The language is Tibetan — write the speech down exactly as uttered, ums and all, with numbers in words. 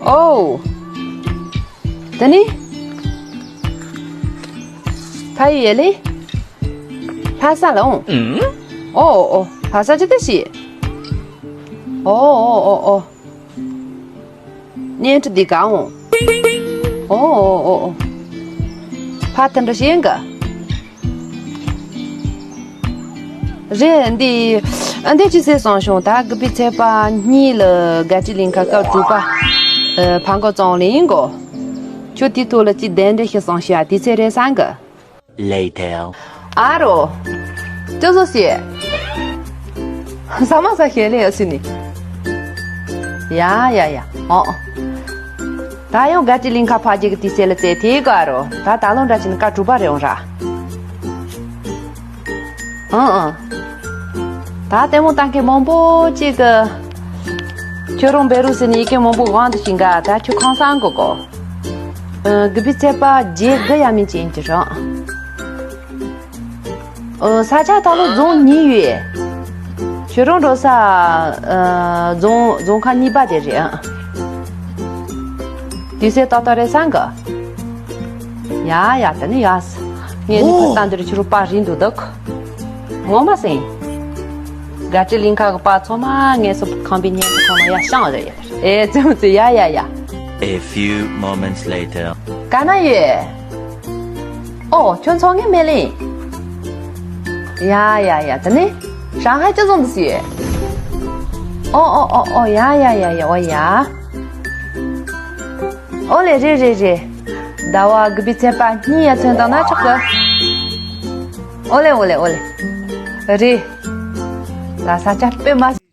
ཨོ། དེ་ནི། ཕ་ཡུལ་ལས། ལྷ་ས་ལ་འོང་། ཨོ་ཨོ་ཨོ། ལྷ་ས་ཅི་ལྟ་ཤི། ཨོ་ཨོ་ཨོ་ཨོ། གཉེན་ཁྲི་འདི་ག་འོང་། ཨོ་ཨོ་ཨོ་ཨོ། ཕ་དེ་འདྲ་ཤེས་ག་རེད་འདི། ཨ་འདི་ཅི་ཟེར་སོང་བྱུང་ད་གི་པི་ཚེ་པ་གཉིས་ལ་དགའ་སྤྲོའི་གླིང་ཁ་སྐབས་དྲུག་པ། ཨ་ཕ་མགོ་བཙོང་ལེན་གོ་ཁྱོད་དེ་ཐོག་ལ་ཅི་གདན་འདྲ་ཞིག་སོང་ཤག་དེ་ཚེ་རེད་སང་གི Later. ཨ་རོ། ཅོ་ཟོ་ཤེས། ས་མ་ས་ཤེས་ལེ་ཨ་སི་ནི། ཡ་ཡ་ཡ། ཨོ། ད་ཡང་དགའ་སྤྲོའི་གླིང་ཁ་ཕ་རྒྱལ་གི་དུས་ཚོད་ལ་བཙལ་དེ་ག་རོ། ད་ད་ལོ་འདྲ་ཅིག་ནི་ཀ་དྲུག་པ་རེད་འོང་ར། ཨང་ཨང་། ད་ལྟད་མོ་ལྟ་མཁན་མང་པོ་ཅིག་གི་ཁྱོད་རང་བེ་རུ་ཟེར་ནས་ཡི་གེ་མང་པོ་དབང་དུ་ཞིག་འགའ་ད་ཁྱོད་ཁང་སང་གོ་གོ་ཨ་གི་པི་ཚེ་པ་རྗེས་དགུ་ཡ་མིན་ཅན་གྱི་རང་། ཨ་ས་ཆ་ད་ལོ་རྫོང་གཉིས་ཡོད། ཁྱོད་རང་འགྲོ་ས་ཨ་རྫོང་རྫོང་ཁག་གཉིས་པ་དེ་རེད་ཨ། དུས་ཚོད་ཏག་ཏག་རེད་སང་གི་ཡ་ཡ་ད་ནི་ཡ་ངས་ནི་ཨོ་ཕ་ད་འདིར་ཁྱོད་རང་པ་རིན་འདུག་འདུག་ངོ་མ་སེང་། དགའ་སྤྲོའི་གླིང་ཁ་གི་པ་ཚང་མ་ངས་སུ་ཁང་པའི་ཉེ་དུ་ཁོང་ལ་ཡ་ཤང་རེད་ཡ། ཨེ་ཙི་མོ་ཙི་ཡ་ཡ་ཡ། A few moments later. ག་ན་ཡོད། ཨོ་ཁྱོད་ཚོང་ངེ་མེ་ལིང་། ཡ་ཡ་ཡ་ད་ནི། ཧྲང་ཧའེ་ཅི་ཙོང་དུ་སུ་ཡོད། ཨོ་ཨོ་ཨོ་ཨོ་ཡ་ཡ་ཡ་ཡ་ཨོ་ཡ། ཨོ་ལེ་རེད་རེད་རེད། ཟླ་བ་གི་པི་ཚེ་པ་གཉིས་ཡ་ཚོན་དང་ན་ཆོག་གི་ཨོ་ལེ་ཨོ་ལེ་ཨོ་ལེ། རེད། ལ་ས་ཆ་དཔེ་མ།